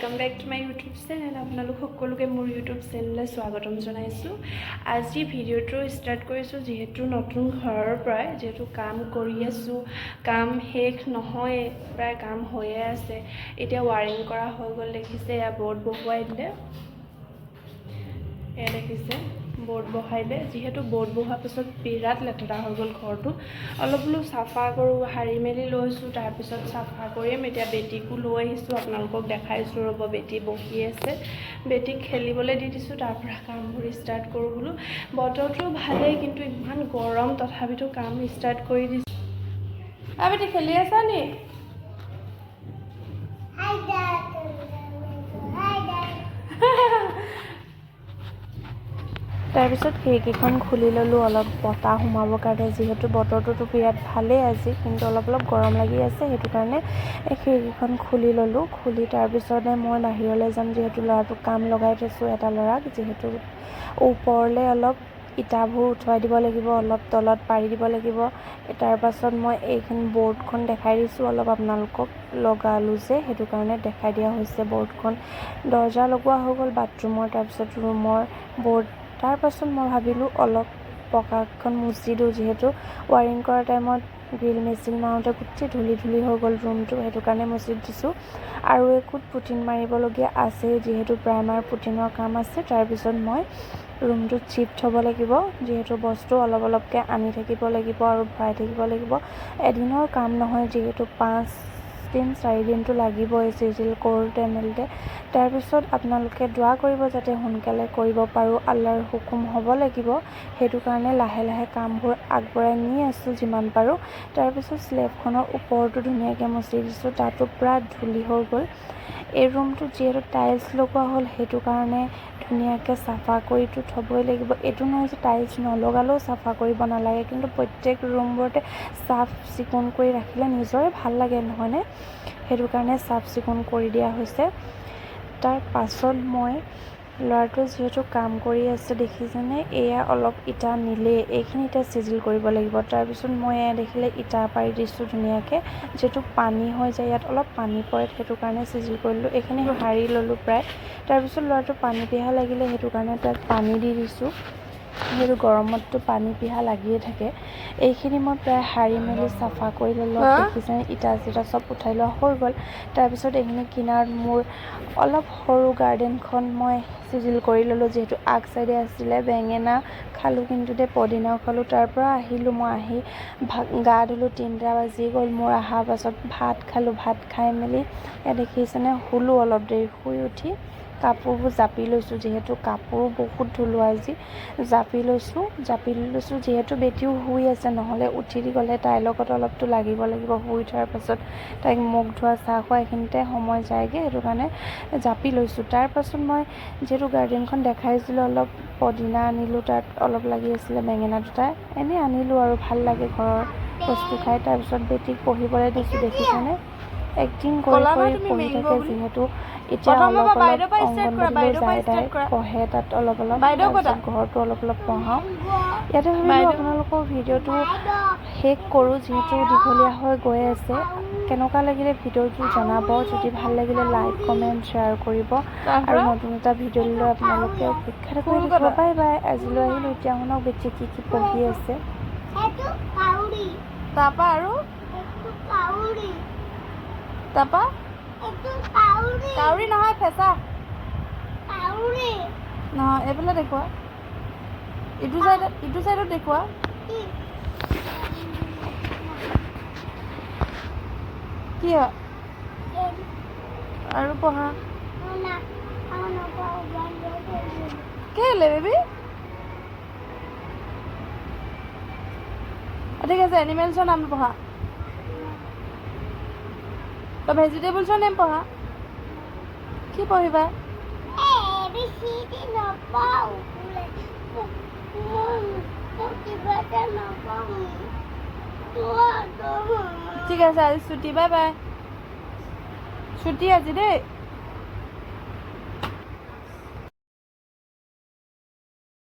Welcome back to my YouTube channel. আপোনালোক সকলোকে মোৰ ইউটিউব চেনেললৈ স্বাগতম জনাইছোঁ। আজি ভিডিঅ'টো ষ্টাৰ্ট কৰিছোঁ যিহেতু নতুন ঘৰৰ পৰাই, যিহেতু কাম কৰি আছোঁ, কাম শেষ নহয়, প্ৰায় কাম হৈয়ে আছে। এতিয়া ৱাৰিং কৰা হৈ গ'ল, দেখিছে। এয়া বৰ্ড বহুৱাই দিলে, এয়া দেখিছে, বৰ্ড বহাই দিলে। যিহেতু বৰ্ড বহোৱাৰ পিছত বিৰাট লেতেৰা হৈ গ'ল ঘৰটো, অলপ বোলো চাফা কৰোঁ, সাৰি মেলি লৈছোঁ, তাৰপিছত চাফা কৰিম। এতিয়া বেটীকো লৈ আহিছোঁ, আপোনালোকক দেখাইছোঁ ৰ'ব। বেটী বহি আছে, বেটীক খেলিবলৈ দি দিছোঁ, তাৰপৰা কামবোৰ ষ্টাৰ্ট কৰোঁ বোলো। বতৰটো ভালেই, কিন্তু ইমান গৰম, তথাপিতো কাম ষ্টাৰ্ট কৰি দিছোঁ। বেটী, খেলি আছা নি? Hi, Dad. Hi, Dad. তাৰপিছত খিৰিকীখন খুলি ল'লোঁ অলপ বতাহ সোমাবৰ কাৰণে। যিহেতু বতৰটোতো বিৰাট ভালেই আজি, কিন্তু অলপ অলপ গৰম লাগি আছে, সেইটো কাৰণে এই খিৰিকীখন খুলি ল'লোঁ। খুলি তাৰপিছতে মই বাহিৰলৈ যাম, যিহেতু ল'ৰাটোক কাম লগাই থৈছোঁ, এটা ল'ৰাক। যিহেতু ওপৰলৈ অলপ ইটাবোৰ উঠুৱাই দিব লাগিব, অলপ তলত পাৰি দিব লাগিব। তাৰপাছত মই এইখিনি বৰ্ডখন দেখাই দিছোঁ অলপ আপোনালোকক, লগালোঁ যে সেইটো কাৰণে দেখাই দিয়া হৈছে বৰ্ডখন। দৰ্জা লগোৱা হৈ গ'ল বাথৰুমৰ, তাৰপিছত ৰুমৰ বৰ্ড। তাৰপাছত মই ভাবিলোঁ অলপ পকাখন মুচি দিওঁ, যিহেতু ৱাৰিং কৰা টাইমত ড্ৰিল মেচিন মাৰোঁতে গোটেই ধূলি ধূলি হৈ গ'ল ৰুমটো, সেইটো কাৰণে মুচি দিছোঁ। আৰু একোট পুটিন মাৰিবলগীয়া আছেই, যিহেতু প্ৰাইমাৰ পুটিনৰ কাম আছে। তাৰপিছত মই ৰুমটোত শ্বিফ্ট হ'ব লাগিব, যিহেতু বস্তু অলপ অলপকৈ আনি থাকিব লাগিব আৰু ভৰাই থাকিব লাগিব। এদিনৰ কাম নহয়, যিহেতু 5 দিন 4 দিনটো লাগিবই চিজিল কৰোঁতে মেলোঁতে। তাৰপিছত আপোনালোকে দোৱা কৰিব যাতে সোনকালে কৰিব পাৰোঁ, আল্লাৰ হুকুম হ'ব লাগিব। সেইটো কাৰণে লাহে লাহে কামবোৰ আগবঢ়াই নি আছোঁ যিমান পাৰোঁ। তাৰপিছত শ্লেবখনৰ ওপৰতো ধুনীয়াকৈ মচি দিছোঁ, তাতো পূৰা ধূলি হৈ গ'ল। এই ৰুমটোত যিহেতু টাইলছ লগোৱা হ'ল, সেইটো কাৰণে ধুনীয়াকৈ চাফা কৰিতো থ'বই লাগিব। এইটো নহয় যে টাইলছ নলগালেও চাফা কৰিব নালাগে, কিন্তু প্ৰত্যেক ৰুমবোৰতে চাফ চিকুণ কৰি ৰাখিলে নিজৰে ভাল লাগে, নহয়নে? সেইটো কাৰণে চাফ চিকুণ কৰি দিয়া হৈছে। তাৰ পাছত মই ল'ৰাটোৱে যিহেতু কাম কৰি আছে, দেখিছেনে? এয়া অলপ ইটা নিলেই, এইখিনি ইটা চিজিল কৰিব লাগিব। তাৰপিছত মই এয়া দেখিলে ইটা পাৰি দিছোঁ ধুনীয়াকৈ। যিহেতু পানী হৈ যায়, ইয়াত অলপ পানী পৰে, সেইটো কাৰণে চিজিল কৰিলোঁ। এইখিনি সাৰি ল'লোঁ প্ৰায়। তাৰপিছত ল'ৰাটো পানী পিয়াহ লাগিলে, সেইটো কাৰণে তাক পানী দি দিছোঁ, যিহেতু গৰমততো পানী পিয়াহ লাগিয়ে থাকে। এইখিনি মই প্ৰায় সাৰি মেলি চাফা কৰি ল'লোঁ। দেখিছেনে, ইটা চিটা চব উঠাই লোৱা হৈ গ'ল। তাৰপিছত এইখিনি কিনাৰত মোৰ অলপ সৰু গাৰ্ডেনখন মই চিজিল কৰি ল'লোঁ, যিহেতু আগ চাইডে আছিলে। বেঙেনা খালোঁ কিন্তু দেই, পদিনাও খালোঁ। তাৰপৰা আহিলোঁ মই, আহি গা ধুলোঁ। 3টা বাজি গ'ল মোৰ অহাৰ পাছত। ভাত খালোঁ। ভাত খাই মেলি ইয়াত দেখিছেনে, শুলোঁ অলপ দেৰি। শুই উঠি কাপোৰবোৰ জাপি লৈছোঁ, যিহেতু কাপোৰো বহুত ধুলোঁ আজি। জাপি লৈছোঁ, জাপি লৈছোঁ, যিহেতু বেটীও শুই আছে, নহ'লে উঠি দি গ'লে তাইৰ লগত অলপতো লাগিব লাগিব। শুই উঠাৰ পাছত তাইক মুখ ধোৱা, চাহ খোৱা, এইখিনিতে সময় যায়গৈ, সেইটো কাৰণে জাপি লৈছোঁ। তাৰপাছত মই যিহেতু গাৰ্ডেনখন দেখাইছিলোঁ, অলপ পদিনা আনিলোঁ, তাত অলপ লাগি আছিলে, বেঙেনা দুটা এনেই আনিলোঁ আৰু ভাল লাগে ঘৰৰ বস্তু খাই। তাৰপিছত বেটীক পঢ়িবলৈ দিছোঁ। দেখিছেনে, এক্টিং কৰি কৰি পঢ়ি থাকে। যিহেতু এতিয়া অলপ অলপ অংগনবাড়ীলৈ যায়, তাই পঢ়ে তাত অলপ অলপ, তাৰপিছত ঘৰতো অলপ অলপ পঢ়াওঁ। ইয়াতে ভাবিলোঁ আপোনালোকৰ ভিডিঅ'টো শেষ কৰোঁ, যিহেতু দীঘলীয়া হৈ গৈ আছে। কেনেকুৱা লাগিলে ভিডিঅ'টো জনাব। যদি ভাল লাগিলে লাইক, কমেণ্ট, শ্বেয়াৰ কৰিব আৰু নতুন এটা ভিডিঅ' লৈ আপোনালোকে অপেক্ষা কৰি থাকিব। বাই বাই, আজিলৈ আহিলোঁ। এতিয়া শুনক বেটী কি কি পঢ়ি আছে। তাৰপা আৰু তাৰপা কাউৰী নহয়, ফেঁচা নহয়। এইফালে দেখুওৱা, ইটো চাইডত, ইটো চাইডত দেখুওৱা। কি হয় আৰু পঢ়া কেলে বেবী? ঠিক আছে, এনিমেলছৰ নাম পঢ়া, তই ভেজিটেবলছৰ নেম পঢ়া। কি পঢ়িবা? ঠিক আছে, আজি ছুটি, বাই বাই, ছুটি আজি দেই।